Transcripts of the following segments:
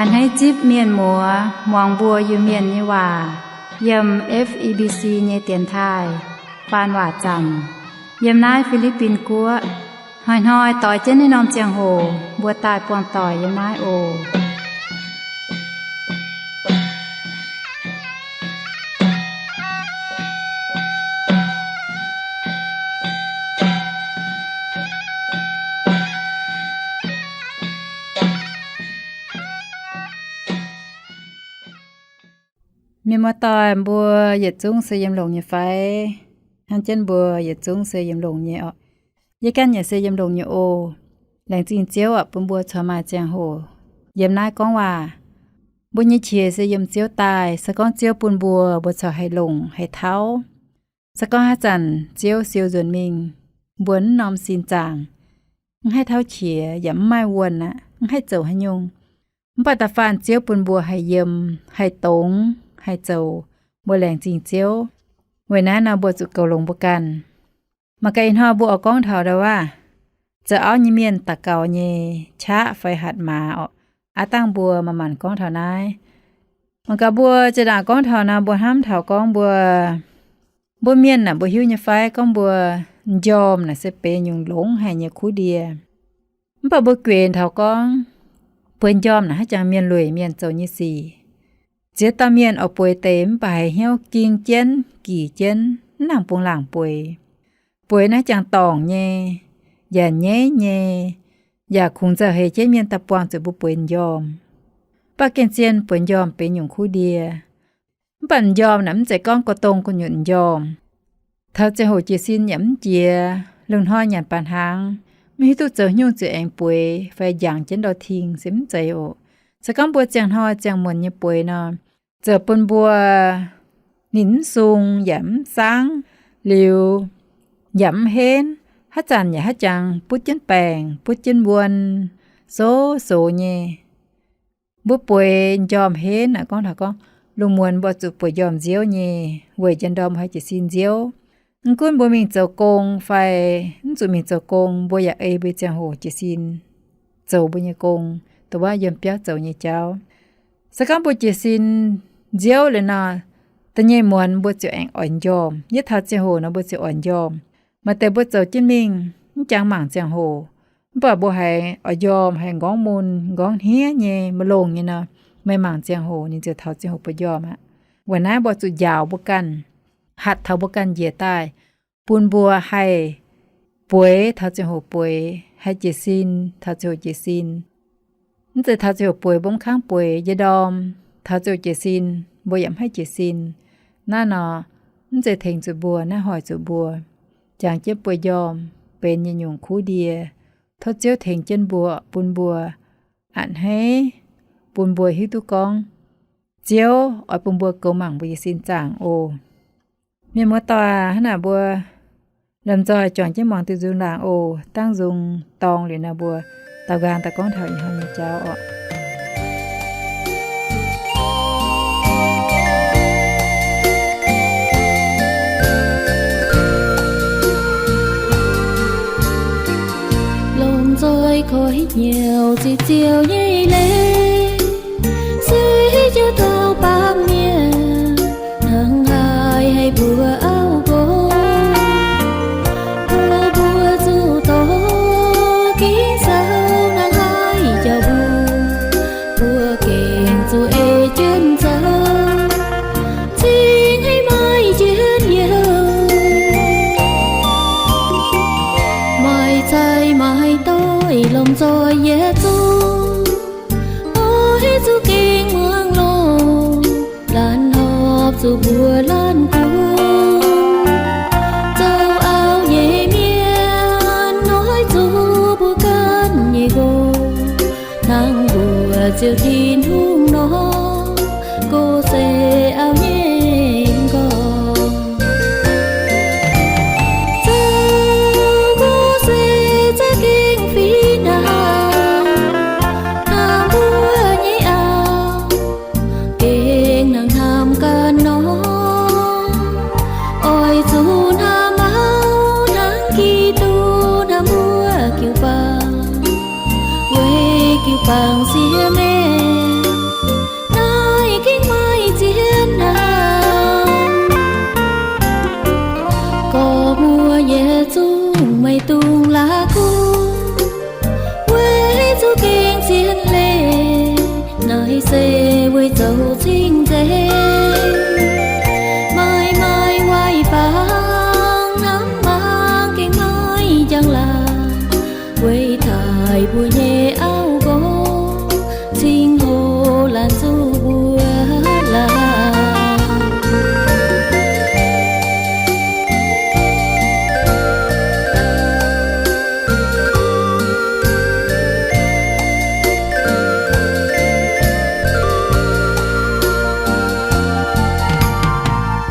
Hneiv zipv mienh muoz muangx mbuo Iu-Mienh nyei waac yiem F E B C nyei dienx taaih faan waac zanc yiem naaiv Fi^li^bin Guoqv. Hnoi-hnoi doix jienv naaiv norm ziangh hoc mbuo daaih buangh doic yiem naaiv oc. Mienh muoz-doic, mbuo yietc zungv se yiem longx nyei fai? Hnamv jienv mbuo yietc zungv se yiem longx nyei orqc. Yie ganh yaac se yiem longx nyei oc. Laengz zingh Ziouv aqv, bun mbuo corc maaih ziangh hoc yiem naaiv gorngv waac. Mbuo nyei qiex se yiem Ziouv daaih, se gorngv Ziouv bun mbuo, mbuo corc haih longc haih tauv. Se gorngv haaix zanc Ziouv siou nzuonx mingh, mbuo mv norm sin zaangc, mv haih tauv qiex yaac mv maaih wuonh aqv, mv haih zoux haaix nyungc. Mv baac da'faanh Ziouv bun mbuo haih yiem, haih dongz, haih zoux, mbuo laengz zingh Ziouv. Weic naaiv nor mbuo zuqc goux longx mbuo ganh. Mangc gaax ih hnoi mbuo oix gorngv taux ndau-waav zoux auv nyei mienh daux gaux nyei qaqv fai hatc maaz orqc. Aav dangh mbuo manc-manc gorngv taux naaiv. Mangc gaax mbuo zinh ndaangc gorngv taux nor, mbuo hnamv taux gorngv mbuo, mbuo mienh naaic, mbuo hiuv nyei fai gorngv mbuo m'njormh naaic se benx nyungc longx haic nyei kuv ndie. Mv baac mbuo guenx taux gorngv bueix m'njormh naaic haaix jangx mienh lueic mienh zoux nyei sic. Ziex dauh mienh oix bueix deix mv baac haiz hnyouv ging jienv, gic jienv, mv nangc bungx laangc bueix. Bueix naaiv jangx dorngc nyei, yaac nyeiv nyei, yaac kungx nzauh heix jienv mienh daaih buangh zuqc mbuo bueix m'njormh. Mv baac gengh zien bueix m'njormh benx nyungc kuv ndie. Mv baac m'njormh naaic mv zeiz gorngv go dong gu'nyuoz m'njormh. Taux ziangh hoc jiez sin yaac mv jiex, lungh hnoi nyanc baac hnaangx, mv hiuv duqv zoux haaix nyungc ziouc aengx bueix fai njangx jienv ndau-ting se mv zeiz oc. Se gorngv mbuo ziangh hnoi ziangh muonz nyei bueix nor, zoux bun mbuo ninh mv sung yaac mv zaangv, liuz yaac mv henv, haaix zanc yaac haaix jangx butv jienv baengc, butv jienv wuon, sox-sox nyei. Mbuo bueix m'njormh henv naaic, gorngv taux gorngv lungh muonz mbuo zuqc bueix m'njormh nziouv nyei, weic njien-dorn mbuo haih jiez sin nziouv. Mv gunv mbuo mingh zoux gong fai mv zuqc mingh zoux gong, mbuo yaac ei mbuo nyei ziangh hoc jiez sin zoux mbuo nyei gong, dongh wuov yiem biauv zoux nyei jauv. Se gorngv mbuo jiez sin nziouv liuz nor, da'nyeic muonz mbuo ziouc aengx oix m'njormh. Yie taux ziangh hoc nor mbuo ziouc oix m'njormh. Maaih deix mbuo zoux jienv mingh mv jangx mangc ziangh hoc, mv baac mbuo haiz oix m'njormh, haiz m'nqorngv mun, m'nqorngv hniev nyei, maiv longx nyei nor, meih mangc ziangh hoc ninh ziouc taux ziangh hoc bueix m'njormh aqv. Weic naaiv mbuo zuqc njaaux mbuo ganh, hatc taux mbuo ganh njiec daaih, bun mbuo haih bueix taux ziangh hoc bueix, haih jiez sin taux ziangh hoc jiez sin. Mv zeiz taux ziangh hoc bueix mbuo mv kangv bueix, njien-dorn taux ziangh hoc jiez sin mbuo yaac mv haih jiez sin. Naaiv nor, mv zeiz tengx zuqc mbuo, naaiv hoic zuqc mbuo. Jangx jienv bueix m'njormh benx nyei nyungc kuv ndie. Tov Ziouv tengx jienv mbuo, bun mbuo a'hneiv, bun mbuo hiuv duqv gorngv Ziouv oix bun mbuo goux mangc mbuo nyei sin zaangc oc. Mienh muoz-doic, hnangv naaic mbuo lomh nzoih juangc jienv muangx diuh nzung ndaangc oc. Dangh nzung dorng liuz nor mbuo daaux nqaang daaih gorngv taux ih hnoi nyei jauv oc. Lomh nzoih koi hnyouv ziqc ziouc nyei leiz, se hiuv duqv taux baamh mienh hnangv haaix haiz mbuo auv nqox. Mbuo, mbuo zuqc dorh ging-sou hnangv haaix jauv mbuo, mbuo gengh zuqc ei jienv zoux, cingx haiz maaih njien-youh. Maaih cai maaih doix lomh nzoih yietc zungv, oix zuqc gengh muangx loz, laanh horpc zuqc mbuo laanh kuv. Zoux auv nyei mienh oix zuqc mbuo ganh nyei nqox, hnangv mbuox Ziouv Tin-Hungh nor, nqox se auv nyei m'nqorngv. Zoux nqox se za'gengh fih hnangv, hnangv mbuo nyei auv gengh nangc hnamv ganh nor. se weic zoux cing-nzengc. Maaih maaih waaic bangc hnamv mangc gengh maaih njang-laangc, weic taaih mbuo nyei auv nqox cing-hoc laanh zuqc mbuo laangc.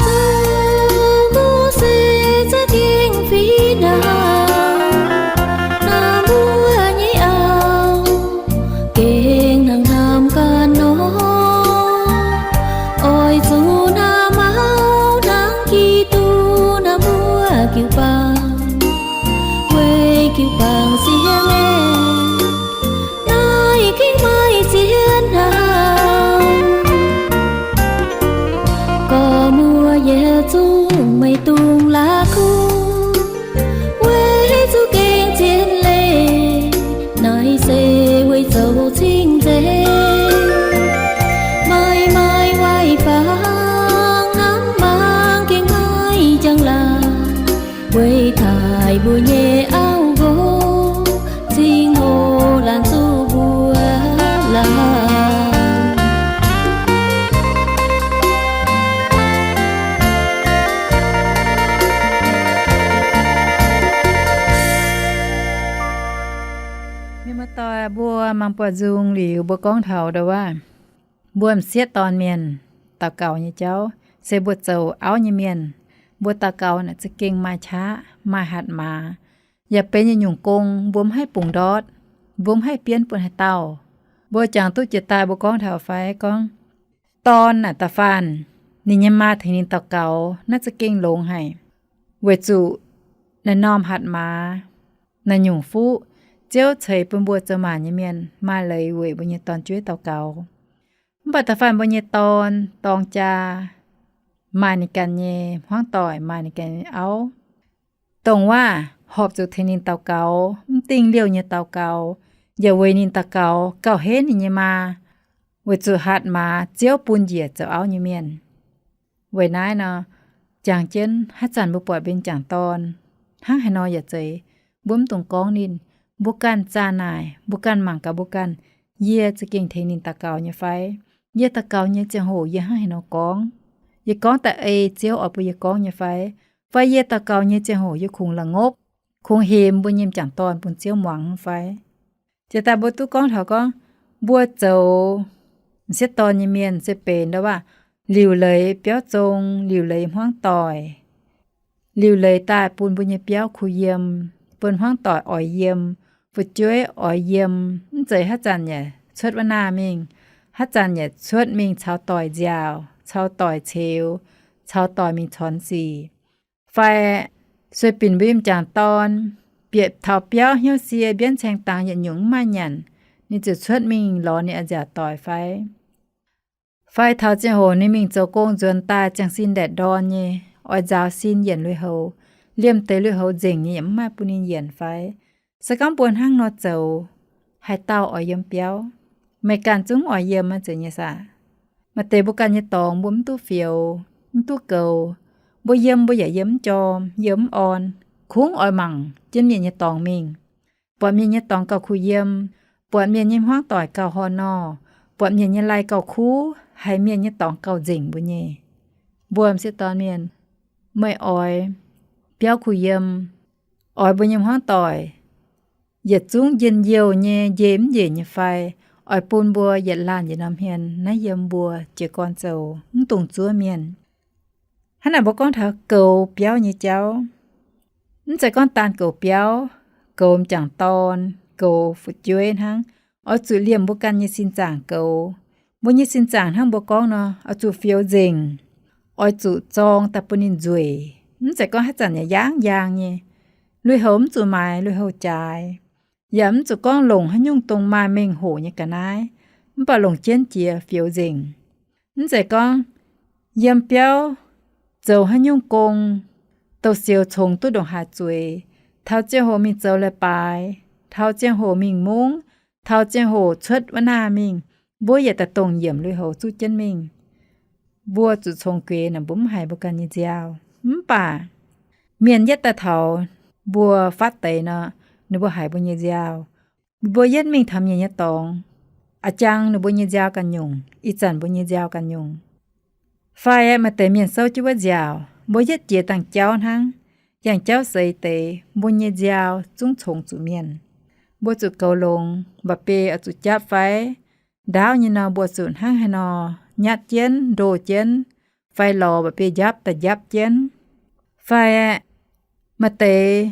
Zoux nqox se za'gengh fih hnangv, naaiv mbuo nyei auv gengh hnangv hnamv ganh nor. Oix zuqc naaiv mauv hnangv Giduc naaiv mbuo jiu-baang, weic jiu-baang sienx aeqv, naaiv gengh maaih zien hnangv. Gorx muoz yietc zungv meih dungx la'kuqv, weic zuqc gengh zien leiz, naaiv se weic zoux cing-nzengc. Maaih maaih waaic bangc hnamv mangc gengh maaih njang-laangc, weic taaih mbuo nyei auv nqox cing-hoc laanh zuqc mbuo laangc. Mienh muoz-doic, mbuo mangc buatc nzung liuz mbuo gorngv taux ndau wuov, mbuo m'sieqv dorn mienh daux gaux nyei jauv, se mbuo zoux auv nyei mienh, mbuo daux gaux naaic za'gengh maaih qaqv, maaih hatc maaz. Yaac benx yietc nyungc gong, mbuo mv haih bungx ndortv, mbuo mv haih bienv bun haaix dauh. Mbuo jangx duqv jiex daaih mbuo gorngv taux fai gorngv, dorn naaic da'faanh ninh nyei maa tengx ninh daux gaux naaiv za'gengh longx haic, weic zuqc naaiv norm hatc maaz, naaiv nyungc fuqv Ziouv ceix bun mbuo zoux maanc nyei mienh maaih leiz weic mbuo nyei dorn-jueiv daux gaux. Mv baac da'faanh mbuo nyei dorn dorng jaa, maaih ninh ganh nyei hmuangv doic, maaih ninh ganh nyei auv, dongh waac horpc zuqc tengx ninh daux gaux, mv dingh liouh nyei daux gaux, yaac weic ninh daux gaux gauh henv ninh nyei maa, weic zuqc hatc maaz Ziouv bun njiec zoux auv nyei mienh. Weic naaiv nor, jangx jienv haaix zanc mbuo buatc mbuo nyei m'jangc dorn hnangv haaix nor yaac zeiz, mbuo mv dungx gorngv ninh. Mbuo ganh zaah naaic, mbuo ganh mangc gaax mbuo ganh, yie za'gengh tengx ninh daux gaux nyei fai? Yie daux gaux nyei ziangh hoc yie hnangv haaix nor gorngv? Yie gorngv daaih ei Ziouv oix bun yie gorngv nyei fai? Fai yie daux gaux nyei ziangh hoc yie kungx la'ngopv, kungx hemx mbuo nyei m'jangc dorn bun Ziouv muangx fai? Jiex daaih mbuo duqv gorngv taux gorngv, mbuo zoux m'sieqv dorn nyei mienh se benx ndau waac liuc leiz biauv zong, liuc leiz hmuangv doic, liuc leiz daaih bun mbuo nyei biauv kuh yiem, bun hmuangv doic oix yiem, fu'jueiv oix yiem, mv zeiz haaix zanc yaac cuotv wuov naah mingh, haaix zanc yaac cuotv mingh caux doic nziaauc, caux doic ceux, caux doic mingh cornx sic. Fai sueih binc mbuo nyei m'jangc dorn bieqc taux biauv hnyouv sie mbienv caeng dangx yietc nyungc mv maaih nyanc, ninh ziouc cuotv mingh lorz ninh a'nziaauc doic fai? Fai taux ziangh hoc ninh mingh zoux gong nzuonx daaih ziangh sin ndaeqc ndorn nyei, oix nzaaux sin yienc lui-houx, liemh deix lui-houx nzengc nyei yaac mv maaih bun ninh yienc fai? Se gorngv mbuo hnangv nor zoux, haaix dauh oix yiem biauv? Meih ganh zungv oix yiem maah, zeiz nyei saah? Maaih deix mbuo ganh nyei dorngx mbuo mv duqv fioux, mv duqv goux. Mbuo yiem mbuo yaac yiem mv jorm, yiem mv orn, kungx oix mangc jienv mienh nyei dorngx mingh. Buatc mienh nyei dorngx gauh kuh yiem, buatc mienh nyei hmuangv doic gauh horh nor, buatc mienh nyei lai gauh kuv, haiz mienh nyei dorngx gauh nzengc mbuo nyei. Mbuo m'sieqv dorn mienh, meih oix biauv kuh yiem, oix mbuo nyei hmuangv doic yietc zungv njien-youh nyei, njeih mv njiec nyei fai? Oix bun mbuo yietc laanh yietc norm hmien naaiv yiem mbuo jiez gorn zoux, mv dungx zuov mienh. Hnangv naaic mbuo gorngv taux goux biauv nyei jauv. Mv zeiz gorngv daan goux biauv, goux m'jangc dorn, goux fu'jueiv hnangv. Oix zuqc liemh mbuo ganh nyei sin zaangc goux. Mbuo nyei sin zaangc hnangv mbuo gorngv nor, oix zuqc fioux nzengc. Oix zuqc zorng daaih bun ninh nzueic. Mv zeiz gorngv haaix zanc yaac yaangh yaangh nyei. Lui-houx mv zuqc maaiz lui-houx jaaix. Yaac mv zuqc gorngv longc haaix nyungc dongh maaih mengh hoc nyei ga'naaiv, mv baac longc jienv jiex fioux nzengc. Mv zeiz gorngv yiem biauv zoux haaix nyungc gong, douz-sioux congx duqv ndongc haaix zueiz, taux ziangh hoc mingh zoux leiz-baaix, taux ziangh hoc mingh mungv, taux ziangh hoc cuotv wuov naah mingh, Mbuo yietc daaih dongh yiemc lui-houx zuqv jienv mingh. Mbuo zuqc congx gueix naaic mbuo mv haiz mbuo ganh nyei nziaaux. Mv baac mienh yietv daaih taux mbuo fatv deix nor, ninh mbuo haiz mbuo nyei nziaaux. Mbuo yietv mingh taux mienh nyei dorngx, a'jang ninh mbuo nyei nziaaux ganh nyungc, ih zanc mbuo nyei nziaaux ganh nyungc. Fai aeqv, maaih deix mienh souv jienv wuov nziaaux, mbuo yietv jiex dangh jauv hnangv. Yangh jauv seix deix, mbuo nyei nziaaux zungv congx zuqc mienh. Mbuo zuqc goux longx, mba'biei oix zuqc japv fai ndaauv nyei nor, mbuo zuqc hnangv haaix nor nyatv jienv, ndoh jienv, fai lorz mba'biei njapv daaih njapv jienv. Fai aeqv, maaih deix,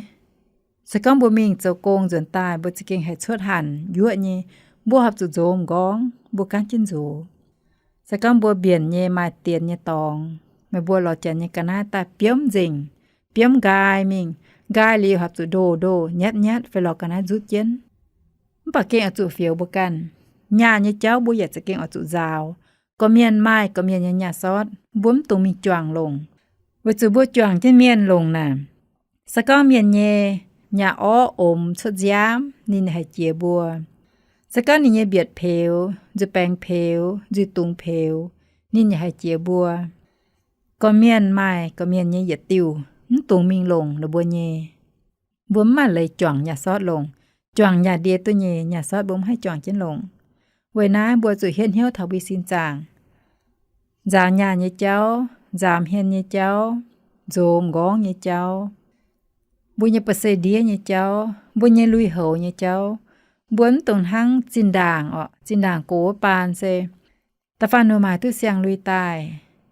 se gorngv mbuo mingh zoux gong nzuonx daaih, mbuo za'gengh haiz cuotv hanc yuoqv nyei, mbuo horpc zuqc nzox m'nqorngv, mbuo gaanv jienv nzox. Se gorngv mbuo mbienc nyei maaih dienx nyei dorngx, meih mbuo lorz janx nyei ga'naaiv daaih biomv nzengc, biomv nqaai mingh, nqaai liuz horpc zuqc ndoh ndoh nyatv nyatv fai lorz ga'naaiv nzutv jienv. Mv baac gengh oix zuqc fioux mbuo ganh. Nyaah nyei jauv mbuo yaac za'gengh oix zuqc nzaaux. Gorqv-mienh maaih gorqv-mienh nyei nyaah sortv, mbuo mv dungx mingh juangc longc. Weic zuqc mbuo juangc jienv mienh longc naaic, se gorngv mienh nyei nyaah orv omx cuotv nziaamv, ninh haiz jiex mbuo. Se gorngv ninh nyei mbietc peux, nzuih baengx peux, nzuih dungz peux, ninh yaac haiz jiex mbuo. Gorqv-mienh maaih gorqv-mienh nyei yietc diuh, mv dungx mingh longc ninh mbuo nyei. Mbuo mv maaih leiz juangc nyaah sortv longc. Juangc nyaah ndie duqv nyei nyaah sortv mbuo mv haih juangc jienv longc. Weic naaiv mbuo zuqc hietv hnyouv taux mbuo sin zaangc. Nzaaux nyaah nyei jauv, nzaaux hmien nyei jauv, nzox m'nqorngv nyei jauv, mbuo nyei ba'se ndiev nyei jauv, mbuo nyei lui-houx nyei jauv, mbuo mv dungx hnangv zinh ndaangc orqc. Zinh ndaangc gox wuov baan se da'faanh ninh maaih duqv siang-lui daaih,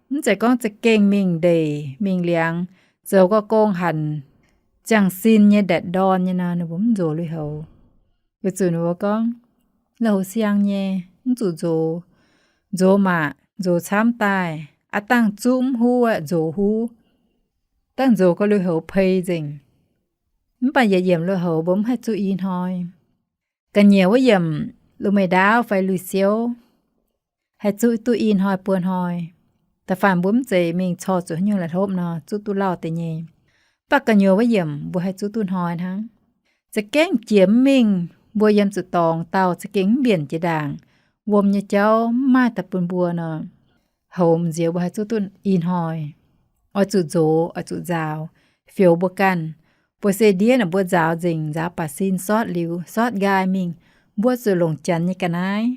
mv zeiz gorngv za'gengh mingh ndeic mingh liangx, zoux gau gong hanc, ziangh sin nyei ndatc ndorn nyei nor, ninh mbuo mv nzox lui-houx. Weic zuqc ninh mbuo gorngv, lui-houx siang nyei, mv zuqc nzox. Nzox maah, nzox camv daaih, aav dangh zuqv mv huv aqv, nzox huv. Dangh nzox gau lui-houx pei nzengc. Mv baac yietc yiemc lui-houx mbuo mv haih zuqv i hnoi. Ga'nyiec wuov yiemc, lu meih ndaauv fai lui-siouv, haih zuqv duqv i hnoi buo hnoi. Da'faanh mbuo mv zeiz mingh corc zuqc haaix nyungc la'hlopv nor, zuqv duqv lauh deix nyei. Mv baac gu'nyuoz wuov yiemc mbuo haih zuqv duqv hnoi hnangv. Za'gengh jiex mv mingh, mbuo yiem zuqc dorngx dauh za'gengh mv mbienc jiex ndaangc, wuom nyei jauv mv maaih daaih bun mbuo nor, hoz m'nzioux mbuo haih zuqv duqv i hnoi. Oix zuqc nzox, oix zuqc nzaaux, fioux mbuo ganh. Buoz se ndiev naaic mbuo nzaaux nzengc, nzaaux baac sin sortv liuz, sortv nqaai mingh, mbuo zuqc longc janx nyei ga'naaiv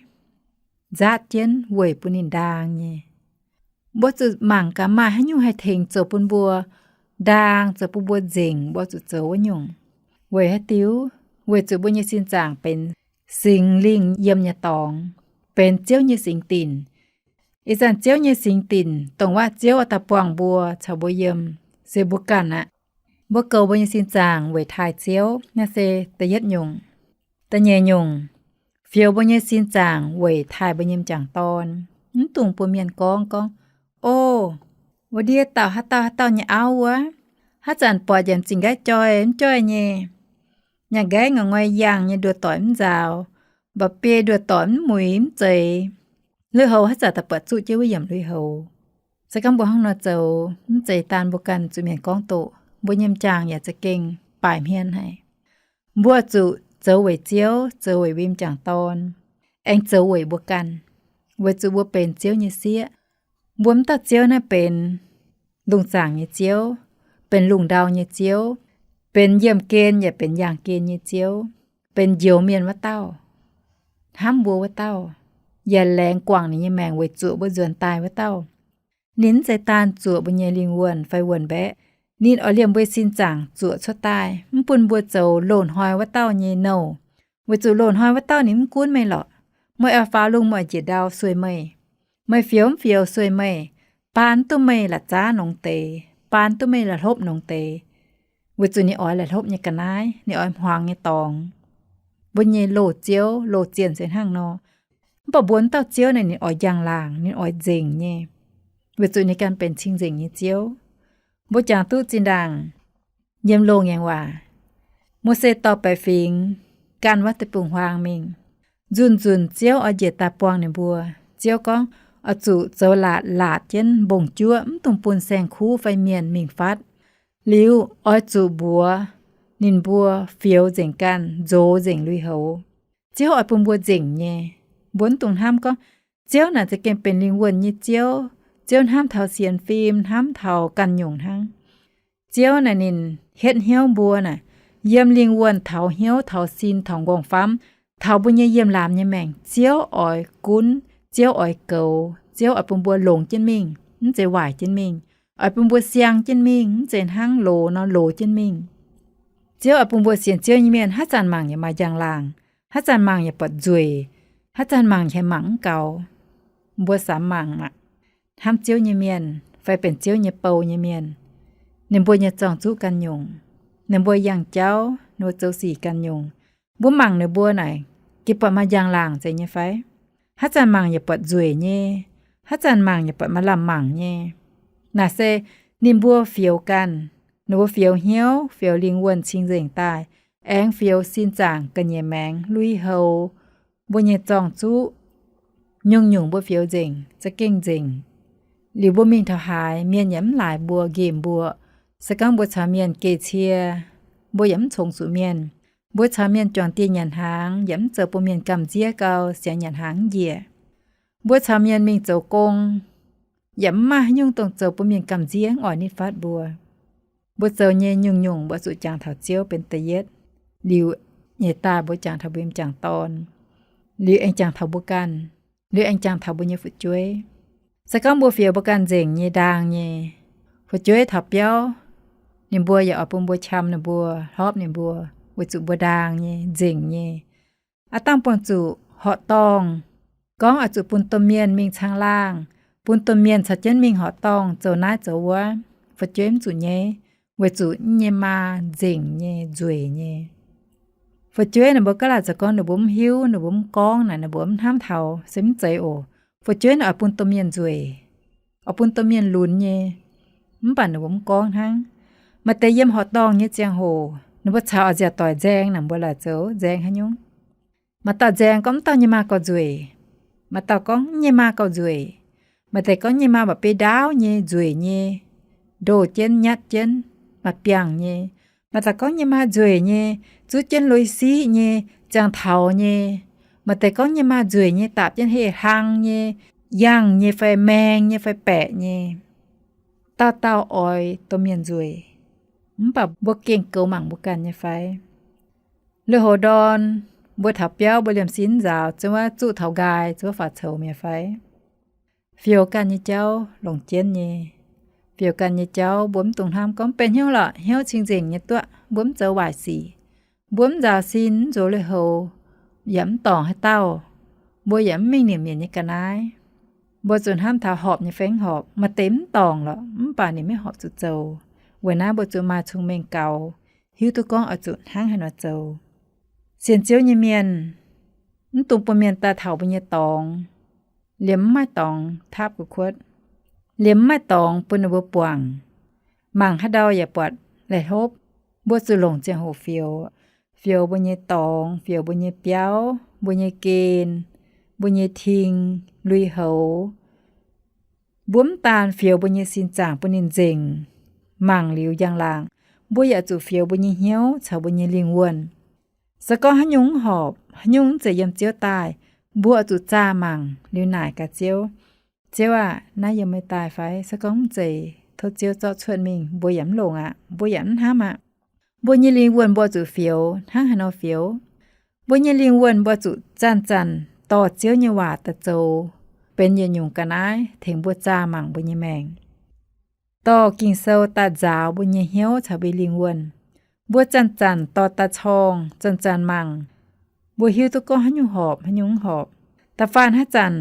nzaatv jienv weic bun ninh ndaang nyei. Mbuo zuqc mangc gaax maaih haaix nyungc haih tengx zoux bun mbuo ndaang, zoux bun mbuo nzengc, mbuo zuqc zoux wuov nyungc. Weic haaix diuc? Weic zuqc mbuo nyei sin zaangc benx Singx Lingh yiem nyei dorngx, benx Ziouv nyei singx dinc. Ih zanc Ziouv nyei singx dinc, dongh waac Ziouv oix daaih buangh mbuo caux mbuo yiem, se mbuo ganh aqv. Mbuo goux mbuo nyei sin zaangc weic taaih Ziouv, naaiv se da'yietv nyungc. Da'nyeic nyungc, fioux mbuo nyei sin zaangc weic taaih mbuo nyei m'jangc dorn. Mv dungx bun mienh gorngv, gorngv, O, wuov ndiev dauh haaix dauh haaix dauh nyei auv wuov, haaix zanc buatc yaac m'zing nqaiv joih mv joih nyei, nyaah nqaiv ngongh ngoi yangh nyei, nduov doic mv nzaaux, mba'biei nduov doic mv muix mv zeiz. Lui-houx haaix zanc daaih buatc zuqv jienv wuov yiemc lui-houx. Se gorngv mbuo hnangv nor zoux, mv zeiz daan mbuo ganh zuqc mienh gorngv doqc, mbuo nyei m'jangc yaac za'gengh baaic hmien haic. Mbuo zuqc zoux weic Ziouv, zoux weic mbuo m'jangc dorn, aengx zoux weic mbuo ganh, weic zuqc mbuo benx Ziouv nyei sieqv. Mbuo mv dauh Ziouv naaiv benx lungh zaangc nyei Ziouv, benx lungh ndau nyei Ziouv, benx yiemh gen yaac benx yaangh gen nyei Ziouv, benx njoux mienh wuov dauh, hnamv mbuo wuov dauh, yaac laengz guangc ninh nyei maengc weic zuoqc mbuo nzuonx daaih wuov dauh. Ninh mv zeiz daan zuoqc mbuo nyei lingh wuonh fai wuonh mbaeqv. Ninh oix liemh mbuo sin zaangc zuoqc cuotv daaih, mv bun mbuo zoux loz-hnoi wuov dauh nyei nouh. Weic zuqc loz-hnoi wuov dauh ninh mv gunv meih lorqc. Meih oix faaux lungh, meih oix njiec ndau, sueih meih. Meih fioux mv fioux, sueih meih. Baan mv duqv meih la'zaav nongx deix, baan mv duqv meih la'hlopv nongx deix. Weic zuqc ninh oix la'hlopv nyei ga'naaiv, ninh oix hmuangx nyei dorngx. Mbuo nyei loz-ziouv, loz-zienh se hnangv nor. Mv baac mbuo wuov dauh Ziouv naaic ninh oix njang-laangc, ninh oix nzengc nyei, weic zuqc ninh ganh benx cing-nzengc nyei Ziouv. Mbuo jangx duqv zinh ndaangc yiem Loz-Ngaengc Waac, Mose dorh baeqc fingx gan wuov deic-bung-huaang mingh. Nzunc-nzunc Ziouv oix njiec daaih buangh ninh mbuo. Ziouv gorngv, oix zuqc zoux laatc, laatc jienv mbong-juoqv, mv dungx bun saeng-kuv fai mienh mingh fatv. Liuz oix zuqc mbuox ninh mbuo fioux nzengc ganh, nzox nzengc lui-houx. Ziouv oix bun mbuo nzengc nyei. Mbuo mv dungx hnamv gorngv Ziouv naaic za'gengh benx lingh wuonh nyei Ziouv. Ziouv hnamv taux sienx fim, hnamv taux ganh nyungc hnangv. Ziouv naaic ninh hietv hnyouv mbuo naaic, yiem lingh wuonh taux hnyouv, taux sin, taux nqorngv-famv, taux mbuo nyei yiem laamx nyei maengc, Ziouv oix gunv, Ziouv oix goux, Ziouv oix bun mbuo longx jienv mingh, mv zeiz waaic jienv mingh. Oix bun mbuo siang jienv mingh, mv zeiz hnangv loz nor loz jienv mingh. Ziouv oix bun mbuo sienx Ziouv nyei mienh haaix zanc mangc yaac maaih njang-laangc, haaix zanc mangc yaac buatc nzueic, haaix zanc mangc yaac mangc mv gaux. Mbuo samx mangc aqv. Hnamv Ziouv nyei mienh fai benx Ziouv nyei bou nyei mienh, ninh mbuo nyei zorng-zuqv ganh nyungc, ninh mbuo yangh jauv, ninh mbuo zoux sic ganh nyungc, mbuo mangc ninh mbuo naaic, geh buatc maaih njang-laangc zeiz nyei fai? Haaix zanc mangc yaac buatc nzueic nyei, haaix zanc mangc yaac buatc maaih lamh mangc nyei. Naaic se ninh mbuo fioux ganh, ninh mbuo fioux hnyouv, fioux lingh wuonh cing-nzengc daaih, aengx fioux sin zaangc ga'nyiec maengx lui-houx, mbuo nyei zorng-zuqv. Nyungc-nyungc mbuo fioux nzengc, za'gengh nzengc. Liuz mbuo mingh taux haaix, mienh yaac mv laaix mbuo, nqemh mbuo. Se gorngv mbuo caux mienh geh cie, mbuo yaac mv congx zuqc mienh. Mbuo caux mienh juangc dieh nyanc hnaangx yaac mv zoux bun mienh gamh nziev gau, siangx nyanc hnaangx mv njiec. Mbuo caux mienh mingh zoux gong yaac mv maaih haaix nyungc dongh zoux bun mienh gamh nziev, mv oix nitv fatv mbuo. Mbuo zoux nyei nyungc-nyungc mbuo zuqc jangx taux Ziouv benx da'yietv. Liuz nyei daaih mbuo jangx taux mbuo m'jangc dorn, liuz aengx jangx taux mbuo ganh, liuz aengx jangx taux mbuo nyei fu'jueiv. Se gorngv mbuo fioux mbuo ganh nzengc nyei, ndaang nyei, fu'jueiv taux biauv, ninh mbuo yaac oix bun mbuo qam ninh mbuo, hlorpv ninh mbuo, weic zuqc mbuo ndaang nyei, nzengc nyei. Aav dangh buangh zuqc horqc dorngh, gorngv oix zuqc bun domh mienh mingh caangh laangh, bun domh mienh caux jienv mingh horqc dorngh zoux naaiv zoux wuov, fu'jueiv mv zuqc nyaiv, weic zuqc nyei maa nzengc nyei, nzueic nyei. Fu'jueiv ninh mbuo gaav laaic zoux gorngv ninh mbuo mv hiuv, ninh mbuo mv gorngv naaic, ninh mbuo mv hnamv taux se mv zeiz oc. Fu'jueiv naaic oix bun domh mienh nzueic, oix bun domh mienh lunx nyei, mv baac ninh mbuo mv gorngv hnangv. Maaih deix yiem horqc dorngh nyei ziangh hoc ninh mbuo caux a'nziaauc doic nzaeng naaic, mbuo laaic zoux nzaeng haaix nyungc? Maaih dauh nzaeng gorngv mv dauh nyei maa gauh nzueic, maaih dauh gorngv nyei maa gauh nzueic. Maaih deix gorngv nyei maa mba'biei ndaauv nyei, nzueic nyei, ndoh jienv nyatv jienv, maaih biangh nyei. Maaih dauh gorngv nyei maa nzueic nyei, zuqv jienv lui-siqv nyei, ziangh taux nyei. Maaih deix gorngv nyei maa nzueic nyei, daapc jienv heh hlang nyei, yangh nyei fai maeng nyei fai baeqc nyei. Dauh dauh oix domh mienh nzueic. Mv baac mbuo gengh goux mangc mbuo ganh nyei fai? Lui-houx ndorn, mbuo taux biauv mbuo liemh sin nzaaux, zuqv wuov zuqv taux nqaai, zuqv wuov faaux coux mi'aqv fai? Fioux ganh nyei jauv longc jienv nyei. Fioux ganh nyei jauv mbuo mv dungx hnamv gorngv benx hnyouv lorqc, hnyouv cing-nzengc nyei duqv, mbuo mv zoux waaic sic. Mbuo mv nzaaux sin, mv nzuov lui-houx, yaac mv dorngc haaix dauh. Mbuo yaac mv mingh nimc mienh nyei ga'naaiv. Mbuo zuqc hnamv taux horpc nyei fai mv horpc. Maaih deix mv dorngc lorqc, mv baac ninh maiv horpc zuqc zoux. Weic naaiv mbuo zuqc maaih cong-mengh gaux, hiuv duqv gorngv oix zuqc hnangv haaix nor zoux. Sienx Ziouv nyei mienh, mv dungx bun mienh daaih taux mbuo nyei dorngx, liemh mv maaih dorngx taapv gu'kuotv, liemh mv maaih dorngx bun ninh mbuo buangh. Mangc haaix ndau yaac buatc laih hlopv. Mbuo zuqc longc ziangh hoc fioux, fioux mbuo nyei dorngx, fioux mbuo nyei biauv, mbuo nyei gen, mbuo nyei ting, lui-houx. Mbuo mv daan fioux mbuo nyei sin zaangc bun ninh nzengc, mangc liuz njang-laangc, mbuo yaac zuqc fioux mbuo nyei hnyouv caux mbuo nyei lingh wuonh. Se gorngv haaix nyungc mv horpc, haaix nyungc mv zeiz yiem Ziouv daaih, mbuo oix zuqc zaah mangc liuz naaic gaax Ziouv, Ziouv aah! Naaiv yiem meih daaih fai? Se gorngv mv zeiz, tov Ziouv zorqv cuotv mingh, mbuo yaac mv longc aqv, mbuo yaac mv hnamv aqv. Mbuo nyei lingh wuonh mbuo zuqc fioux. Hnangv haaix nor fioux? Mbuo nyei lingh wuonh mbuo zuqc zanc-zanc dorh Ziouv nyei waac daaih zoux, benx yietc nyungc ga'naaiv tengx mbuo zaah mangc mbuo nyei maengc. Dorh Ging-Sou daaih nzaaux mbuo nyei hnyouv caux mbuo lingh wuonh. Mbuo zanc-zanc dorh daaih corngh, zanc-zanc mangc, mbuo hiuv duqv gorngv haaix nyungc horpc, haaix nyungc mv horpc. Da'faanh haaix zanc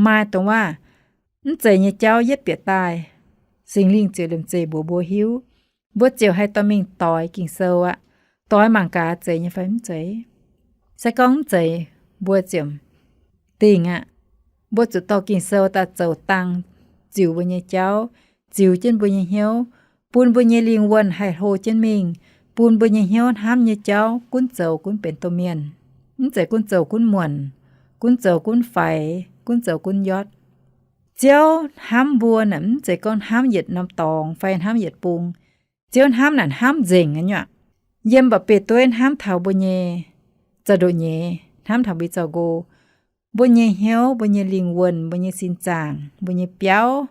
maaih dongh waac mv zeiz nyei jauv yietv bieqc daaih, Singx Lingh ziouc liemh zeih mbuox mbuo hiuv. Mbuo ziouc haih dorh mingh doix Ging-Sou aqv. Doix mangc gaax zeiz nyei fai mv zeiz. Se gorngv mv zeiz, mbuo ziouc dingc aqv. Mbuo zuqc dorh Ging-Sou daaih zoux dang, ziux mbuo nyei jauv, ziux jienv mbuo nyei hnyouv, bun mbuo nyei lingh wuonh haih hlo jienv mingh, bun mbuo nyei hnyouv hnamv nyei jauv gunv zoux gunv benx domh mienh. Mv zeiz gunv zoux gunv muonc, gunv zoux gunv faix, gunv zoux gunv yotv. Ziouv hnamv mbuo naaic mv zeiz gorngv hnamv yietc norm dorngx fai hnamv yietc bung. Ziouv hnamv naaic hnamv nzengc nyei aqv. Yiem mba'biei dueiv hnamv taux mbuo nyei za'ndoqc nyeiz, hnamv taux mbuo nyei zaux-nqo. Mbuo nyei hnyouv, mbuo nyei lingh wuonh, mbuo nyei sin zaangc, mbuo nyei biauv,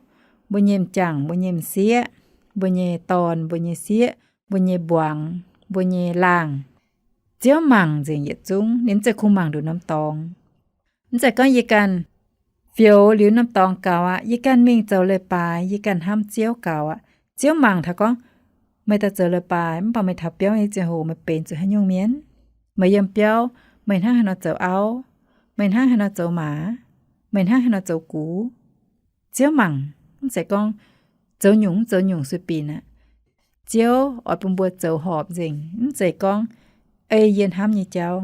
mbuo nyei m'jangc, mbuo nyei m'sieqv, mbuo nyei dorn, mbuo nyei sieqv, mbuo nyei mbuangz, mbuo nyei laangh, Ziouv mangc nzengc yietc zungv. Ninh mv zeiz kungx mangc nduqc norm dorngx. Mv zeiz gorngv yie ganh fioux liuz norm dorngx gaux aqv, yie ganh mingh zoux leiz-baaix, yie ganh hnamv Ziouv gaux aqv. Ziouv mangc taux gorngv, meih daaih zoux leiz-baaix, mv baac meih taux biauv nyei ziangh hoc meih benx zuqc haaix nyungc mienh? Meih yiem biauv, meih hnangv haaix nor zoux auv? Meih hnangv haaix nor zoux maaz? Meih hnangv haaix nor zoux gux? Ziouv mangc, mv zeiz gorngv zoux nyungc mv zoux nyungc sueih binc aqv. Ziouv oix bun mbuo zoux horpc nzengc, mv zeiz gorngv ei yie hnamv nyei jauv.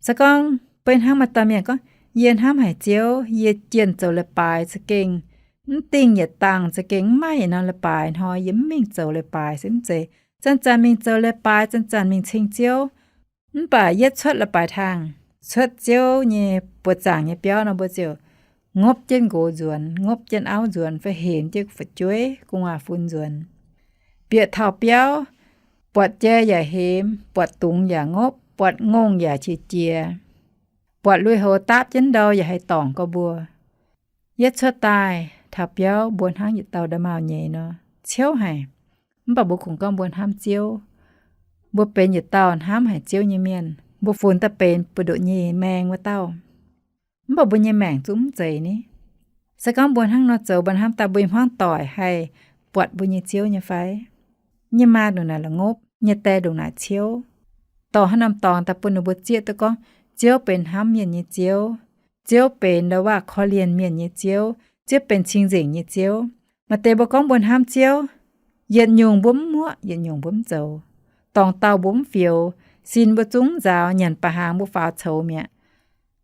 Se gorngv beiv hnangv maaih dauh mienh gorngv, yie hnamv haic Ziouv, yie jienh zoux leiz-baaix za'gengh mv dingh yietc dangh, za'gengh mv maaih yietc norm leiz-baaix hnoi yie mv mingh zoux leiz-baaix, se mv zeiz. Zanc-zanc mingh zoux leiz-baaix, zanc-zanc mingh ceng Ziouv. Mv baac yietv cuotv leiz-baaix tangh, cuotv Ziouv nyei buoz zaangc nyei biauv nor, mbuo ziouc ngopv jienv nqox nzuonx, ngopv jienv auv nzuonx, fai hemx jienv fu'jueiv gu'nguaaz-fun nzuonx. Bieqc taux biauv, buatc jai yaac hemx, buatc dungz yaac ngopv, buatc ngongh yaac qiex jiez, buatc lui-houx dapv jienv ndau yaac haih dorngc gorx mbuo. Yietv cuotv daaih taux biauv mbuo hnangv yietc dauh nda'maauh nyeiz nor, ciouv haic. Mv baac mbuo kungx gorngv mbuo hnamv Ziouv. Mbuo benx yietc dauh hnamv haic Ziouv nyei mienh. Mbuo funx daaih benx buoz-ndoqv nyei maeng wuov dauh. Mv baac mbuo nyei maengc zungv mv zeiz ni. Se gorngv mbuo hnangv nor zoux, mbuo hnamv daaih mbuo nyei hmuangv doic haih buatc mbuo nyei Ziouv nyei fai? Nyei maa ndongc naaic la'ngopv, nyei die ndongc naaic ciouv. Dorh haaix norm dorngx daaih bun ninh mbuo zieqv duqv gorngv Ziouv benx hnamv mienh nyei Ziouv, Ziouv benx ndau-waac korv-lienh mienh nyei Ziouv, Ziouv benx cing-nzengc nyei Ziouv. Maaih deix mbuo gorngv mbuo hnamv Ziouv, yietc nyungc mbuo mv muoqv, yietc nyungc mbuo mv zoux. Dorngc dauh mbuo mv fioux, sin mbuo zungv mv nzaaux, nyanc ba'hnaangx mbuo faaux coux mi'aqv.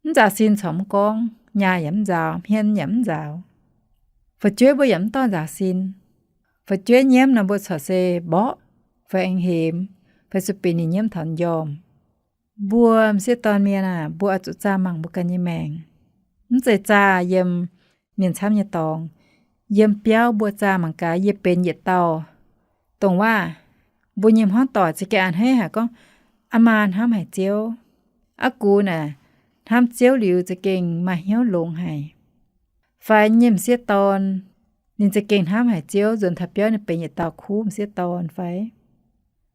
Mv nzaaux sin corc mv gorngv, nyaah yaac mv nzaaux, hmien yaac mv nzaaux. Fu'jueiv mbuo yaac mv dorh nzaaux sin. Fu'jueiv nyiemv nor mbuo corc se mborqv, fai aengx hemx, fai sueih binc ninh nyiemv taux njormh. Mbuo m'sieqv dorn mienh aah, mbuo oix zuqc zaah mangc mbuo ganh nyei maengc. Mv zeiz zaah yiem mienh camv nyei dorngx. Yiem biauv mbuo zaah mangc gaax, yie benx yietc dauh dongh waac mbuo nyei hmuangv doic za'gengh a'hneiv haic gorngv, aa maa hnamv haic Ziouv. Aa gux naaic hnamv Ziouv liuz za'gengh maaih hnyouv longx haic. Fai nyei m'sieqv dorn, ninh za'gengh hnamv haic Ziouv, nzuonx taux biauv ninh benx yietc dauh kuv m'sieqv dorn fai?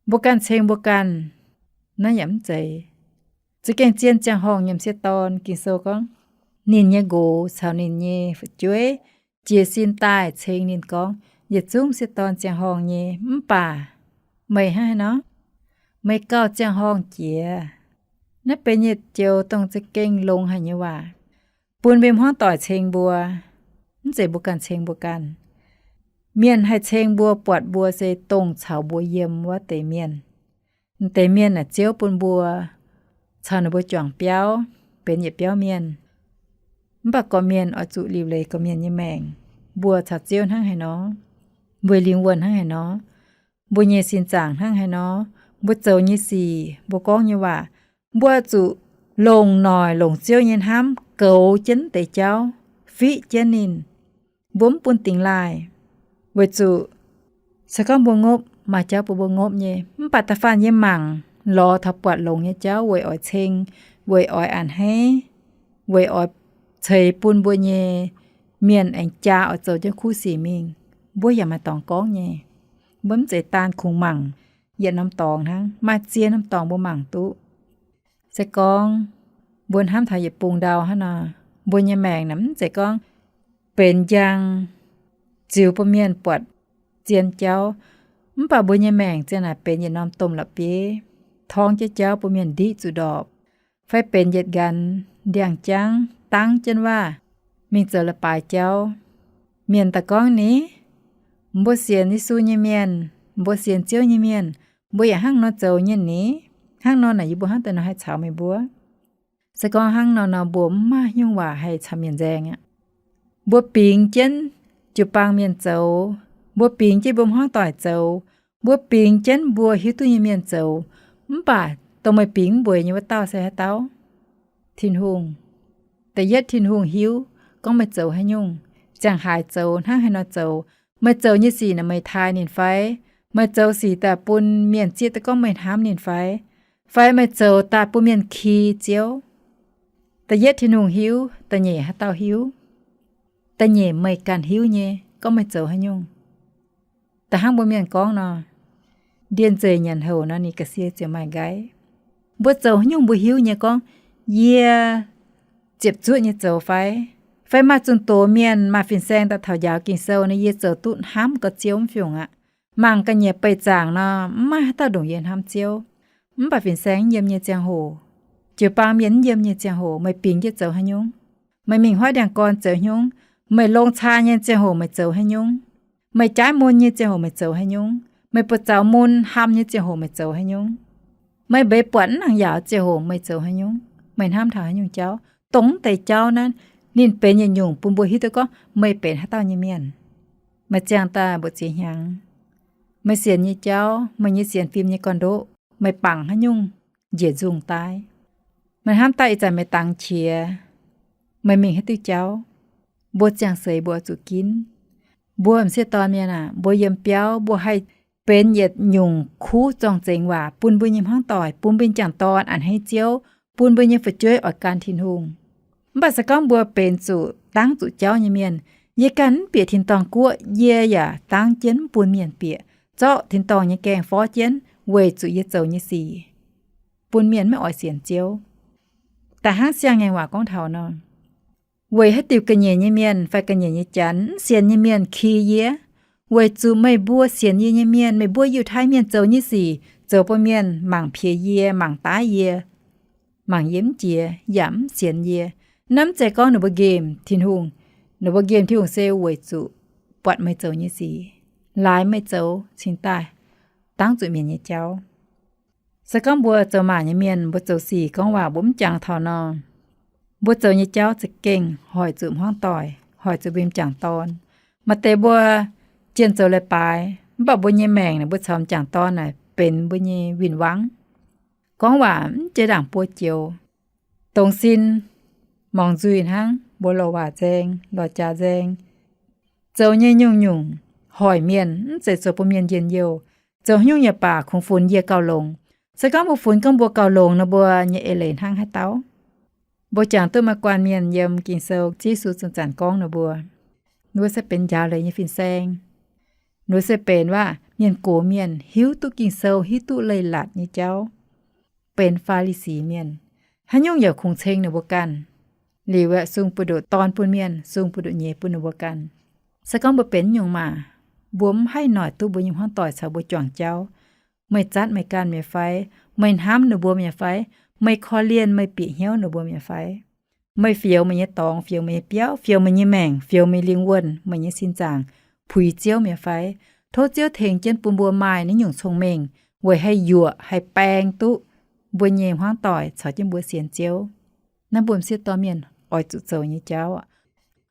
Mbuo ganh ceng mbuo ganh, naaiv yaac mv zeiz. Za'gengh zien ziangh horngh nyei m'sieqv dorn, Ging-Sou gorngv, ninh nyei nqox caux ninh nyei fu'jueiv jiez sin daaih ceng ninh gorngv, yietc zungv m'sieqv dorn ziangh horngh nyei, mv baac meih hnangv haaix nor? Meih gauh ziangh horngh jiex. Naaiv benx yietc joux dongh za'gengh longx haic nyei waac bun mbuo hmuangv doic ceng mbuo, mv zeiz mbuo ganh ceng mbuo ganh. Mienh haih ceng mbuo, buatc mbuo se dongh caux mbuo yiem wuov deix mienh. M'deix mienh naaic Ziouv bun mbuo caux ninh mbuo juangc biauv, benx yietc biauv mienh. Mv baac gorqv-mienh oix zuqc liuc leiz gorqv-mienh nyei maengc. Mbuo caux Ziouv hnangv haaix nor? Mbuo lingh wuonh hnangv haaix nor? Mbuo nyei sin zaangc hnangv haaix nor? Mbuo zoux nyei sic, mbuo gorngv nyei waac, mbuo zuqc longc noic, longc Ziouv nyei hnamv goux jienv deix jauv, fiqv jienv ninh. Mbuo mv bun dingx laaih. Weic zuqc se gorngv mbuo ngopv, maaih jauv bun mbuo ngopv nyei. Mv baac da'faanh yie mangc lorz taux buatc longx nyei jauv weic oix ceng, weic oix a'hneiv, weic oix ceix bun mbuo nyei mienh aengx jaa oix zoux jienv kuv sic mingh, mbuo yaac maaih dorngx gorngv nyei. Mbuo mv zeiz daan kungx mangc yietc norm dorngx hnangv, maaih ziex norm dorngx mbuo mangc duqv. Se gorngv mbuo hnamv taux yietc bung ndau hnangv nor, mbuo nyei maengc naaic mv zeiz gorngv benx njang ziux bun mienh buatc zien jauv, mv baac mbuo nyei maengc zien naaic benx yietc norm domh la'bieiv, torngv jienv jauv bun mienh ndiqv zuqc ndorpc, fai benx yietc nqanx ndiangx-jangv dangv jienv waac mingh zoux leiz-baaix jauv. Mienh daaih gorngv ni, mbuo sienx Yesu nyei mienh, mbuo sienx Ziouv nyei mienh, mbuo yaac hnangv nor zoux nyei ni. Hnangv nor naaic yie mbuo hnangv daaih nor haih caux meih mbuo. Se gorngv hnangv nor nor mbuo mv maaih nyungc waac haih caux mienh nzaeng aqv. Mbuo bingx jienv jiu-baang mienh zoux, mbuo bingx jienv mbuo hmuangv doic zoux, mbuo bingx jienv mbuo hiuv duqv nyei mienh zoux, mv baac dongh meih bingx mv mbueiz nyei wuov dauh se haaix dauh? Tin-Hungh. Da'yietv Tin-Hungh hiuv gorngv meih zoux haaix nyungc, ziangh haaix zoux, hnangv haaix nor zoux. Meih zoux nyei sic naaic meih taaih ninh fai? Meih zoux sic daaih bun mienh zieqv duqv gorngv meih hnamv ninh fai? Fai meih zoux daaih bun mienh ki Ziouv? Da'yietv Tin-Hungh hiuv, Da'nyeic haaix dauh hiuv? Da'nyeic meih ganh hiuv nyei, gorngv meih zoux haaix nyungc. Da'hnangv mbuo mienh gorngv nor, ndiev nzeic nyanc houc nor, ninh ga'sie ziouc maaih nqaiv. Mbuo zoux haaix nyungc mbuo hiuv nyei gorngv, yie ziepc zuoqv nyei zoux fai? Fai maaih zunh doz mienh maaih fin-saeng daaih taux njaaux Ging-Sou nor, yie zoux duqv hnamv gorx Ziouv mv fiungc aqv. Mangc ga'nyiec beih zaangc nor, mv maaih haaix dauh ndongc yie hnamv Ziouv. Mv baac fin-saeng mv yiem nyei ziangh hoc, jiu-baang mienh mv yiem nyei ziangh hoc, meih bingx jienv zoux haaix nyungc? Meih mingh huaav ndiangx-gorn zoux haaix nyungc? Meih longx caa nyei ziangh hoc meih zoux haaix nyungc? Meih jaaiv mun nyei ziangh hoc meih zoux haaix nyungc? Meih buoz zaux mun hlam nyei ziangh hoc meih zoux haaix nyungc? Meih mbeix buatc mv nangc yaauc ziangh hoc meih zoux haaix nyungc? Meih hnamv taux haaix nyungc jauv? Dongh mv deix jauv naaiv, ninh benx yietc nyungc bun mbuo hiuv duqv gorngv meih benx haaix dauh nyei mienh. Meih ziangh daaih mbu'ziex hnyangx, meih sienx nyei jauv, meih nyei sienx fim nyei gorn-ndoqv, meih bangc haaix nyungc njiec nzungh daaih? Meih hnamv daaih ih zanc meih dangx qiex, meih mingh haaix diuh jauv? Mbuo ziangh seix mbuo oix zuqc ginv. Mbuo m'sieqv dorn mienh aac, mbuo yiem biauv mbuo haih benx yietc nyungc kuv zorng-zengx waac bun mbuo nyei hmuangv doic, bun mbuo nyei m'jangc dorn a'hneiv Ziouv, bun mbuo nyei fu'jueiv oix gan Tin-Hungh. Mv baac se gorngv mbuo benx zuqc dangv zuqc jauv nyei mienh, yie ganh mv bieqc tin-dorngh guoqv, yie yaac dangv jienv mv bun mienh bieqc, zorqv tin-dorngh nyei gaengh forv jienv weic zuqc yie zoux nyei sic bun mienh maiv oix sienx Ziouv. Da'hnangv siang-ngaengc waac gorngv taux nor, weic haaix diuc ga'nyiec nyei mienh fai ga'nyiec nyei janx, mv sienx nyei mienh, ki yie? Weic zuqc meih mbuo sienx yie nyei mienh, meih mbuo Yiutai Mienh zoux nyei sic zoux bun mienh mangc piex yie, mangc daaih yie, mangc yie mv jiex yaac mv sienx yie. Naaiv mv zeiz gorngv ninh mbuo nqemh Tin-Hungh. Ninh mbuo nqemh Tin-Hungh se weic zuqc buatc meih zoux nyei sic, laaix meih zoux cingx daaih dangv zuqc mienh nyei jauv. Se gorngv mbuo zoux maac nyei mienh, mbuo zoux sic gorngv waac mbuo mv jangx taux nor, mbuo zoux nyei jauv za'gengh hoic zuqc hmuangv doic, hoic zuqc mbuo m'jangc dorn. Maaih deix mbuo jienh zoux leiz-baaix, mv baac mbuo nyei maengc naaic mbuo caux m'jangc dorn naaic benx mbuo nyei win-wangv. Gorngv waac mv jiex ndaangc buo joux, dongz sin, mangc nzuih hnangv, mbuo lorz waac nzaeng, lorz jaax nzaeng. Zoux nyei nyungc-nyungc hoic mienh, mv zeiz zoux bun mienh njien-youh. Zoux haaix nyungc yaac baac kungx funx yie gauh longx. Se gorngv mbuo funx gorngv mbuo gauh longx nor, mbuo nyei eix leiz hnangv haaix dauh? Mbuo jangx duqv maaih guanh mienh yiem Ging-Sou, Yesu zungv zanc gorngv ninh mbuo, ninh mbuo se benx njaaux leiz nyei fin-saeng. Ninh mbuo se benx waac-mienh gox mienh, hiuv duqv Ging-Sou, hiuv duqv leiz-latc nyei jauv, benx Faa^li^si Mienh. Haaix nyungc yaac kungx ceng ninh mbuo ganh. Liuz aeqv, sung buoz-ndoqv dorn bun mienh, sung buoz-ndoqv nyeiz bun ninh mbuo ganh. Se gorngv mbuo benx nyungc maac, mbuo mv haih noic duqv mbuo nyei hmuangv doic caux mbuo juangc jauv. Meih zatv meih ganh mi'aqv fai? Meih hnamv ninh mbuo mi'aqv fai? Meih korv-lienh, meih bieqc hnyouv ninh mbuo mi'aqv fai? Meih fioux meih nyei dorngx, fioux meih nyei biauv, fioux meih nyei maengc, fioux meih lingh wuonh, meih nyei sin zaangc, puix Ziouv mi'aqv fai? Tov Ziouv tengx jienv bun mbuo maaih naaiv nyungc cong-mengh weic haih yuoqc, haih baeng duqv mbuo nyei hmuangv doic caux jienv mbuo sienx Ziouv. Naaiv mbuo m'sieqv dorh mienh oix zuqc zoux nyei jauv aqv.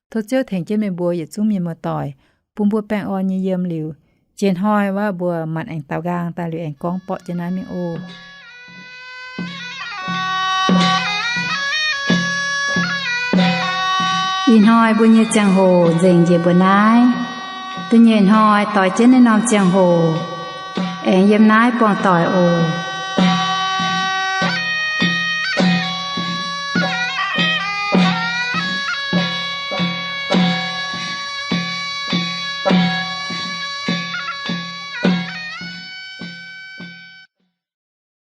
Tov Ziouv tengx jienv meih mbuo yietc zungv mienh muoz-doic, bun mbuo baengh orn nyei yiem liuz, jiex hnoi waac mbuo manc aengx daaux nqaang daaih liuz aengx gorngv borqv jienv naaiv mingh oc. Ih hnoi mbuo nyei ziangh hoc nzengc njiec mbuo naaiv. Da'nyeic hnoi doix jienv naaiv norm ziangh hoc aengx yiem naaiv buangh doic oc.